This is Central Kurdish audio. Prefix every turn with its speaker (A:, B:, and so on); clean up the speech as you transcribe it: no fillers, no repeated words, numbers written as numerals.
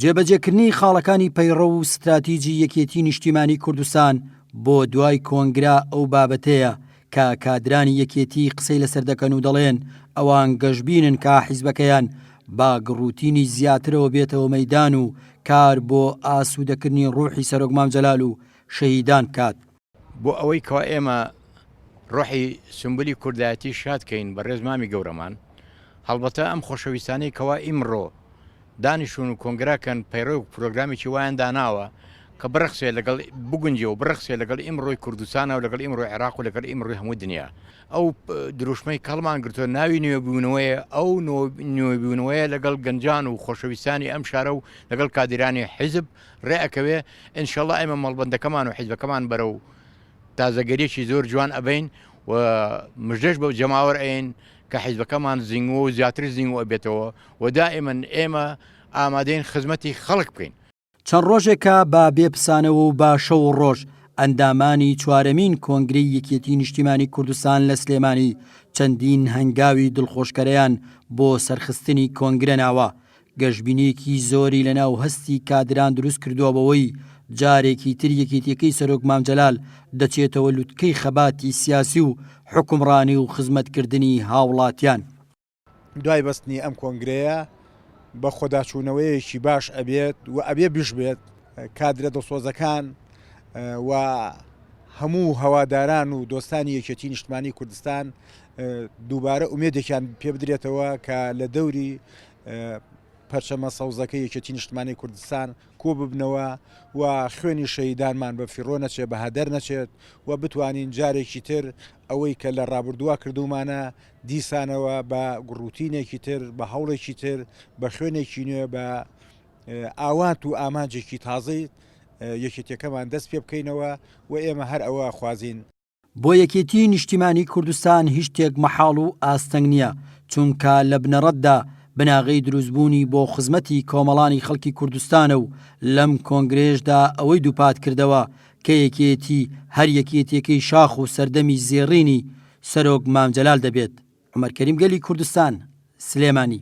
A: جێبەجێکردنی خاڵەکانی پەیڕەو و ستراتیجی یەکێتی نیشتیمانی کوردستان بۆ دوای کۆنگرە ئەو بابەتەیە کە کادرانی یەکێتی قسەی لەسەر دەکەن و دەڵێن ئەوان گەشبینن کە حیزبەکەیان بە گڕوتینی زیاترەوە بێتەوە مەیدان و کار بۆ ئاسوودەکردنی ڕوحی سەرۆک مام جەلال و شەهیدان بکات.
B: بۆ ئەوەی کەوا ئێمە ڕۆحی سمبلی کوردایەتی شاد کەین بە ڕێز مامی گەورەمان، هەڵبەتە ئەم خۆشەویستانەی کەوا ئیمڕۆ دانیشتوون و کۆنگرە کەن پەیڕەو و پرۆگرامێکی وایان داناوە کە بڕەخسێ لەگەڵ بگونجێ و بڕەخسێ لەگەڵ ئیمڕۆی کوردستانە و لەگەڵ ئیمڕۆی عێراق و لەگەڵ ئیمڕۆی هەموو دنیا. ئەو دروشمەی کەڵمان گرتووە ناوی نوێبوونەوەیە، ئەو نوێبوونەوەیە لەگەڵ گەنجان و خۆشەویستانی ئەم شارە و لەگەڵ کادیرانی حیزب ڕێ ئەکەوێ، ئینشەڵا ئێمە مەڵبەندەکەمان و حیزبەکەمان بەرەو تازەگەریەکی زۆر جوان ئەبەین و مژدەش بە جەماوەر ئەین کە حیزبەکەمان زینگوە و زیاتر زینگو ئەبێتەوە و دائیمەن ئێمە ئامادەین خزمەتی خەڵک بکەین.
A: چەند ڕۆژێکە بە بێ پسانەوە و بە شەو و ڕۆژ ئەندامانی چوارەمین کۆنگرەی یەکێتی نیشتیمانی کوردستان لە سلێمانی چەندین هەنگاوی دڵخۆشکەرەیان بۆ سەرخستنی کۆنگرە ناوە، گەشبینییەکی زۆری لەناو هەستی کادران دروست کردووە بەوەی جارێکی تر یەکێتیەکەی سەرۆک مام جەلال دەچێتەوە لوتکەی خەباتی سیاسی و حوکمڕانی و خزمەتکردنی هاوڵاتیان.
C: دوای بەستنی ئەم کۆنگرەیە بە خۆداچوونەوەیەکی باش ئەبێت و ئەبێ بشبێت کادرە دڵسۆزەکان و هەموو هەواداران و دۆستانی یەکێتی نیشتمانی کوردستان دووبارە ئومێدێکیان پێ بدرێتەوە کە لە دەوری پەرچەمە سەوزەکەی یەکێتی نیشتمانی کوردستان کۆ ببنەوە و خوێنی شەهیدانمان بە فیڕۆ نەچێت بە هەدەر نەچێت و بتوانین جارێکی تر ئەوەی کە لە ڕابردووە کردومانە دیسانەوە بە گوڕوتینێکی تر بە هەوڵێکی تر بە خوێنێکی نوێ بە ئاوات و ئامانجێکی تازەی یەکێتیەکەمان دەست پێ بکەینەوە و ئێمە هەر ئەوە خوازین.
A: بۆ یەکێتیی نیشتیمانیی کوردستان هیچ شتێک مەحاڵ و ئاستەنگ نییە، چونکە لە بنەڕەتدا بناغەی دروستبوونی بۆ خزمەتی کۆمەڵانی خەڵکی کوردستانە و لەم کۆنگرەیەشدا ئەوەی دووپات کردەوە کە یەکێتی هەر یەکێتییەکەی شاخ و سەردەمی زێڕینی سەرۆک مام جەلال دەبێت. عومەر کەریم گەلی کوردستان، سلێمانی.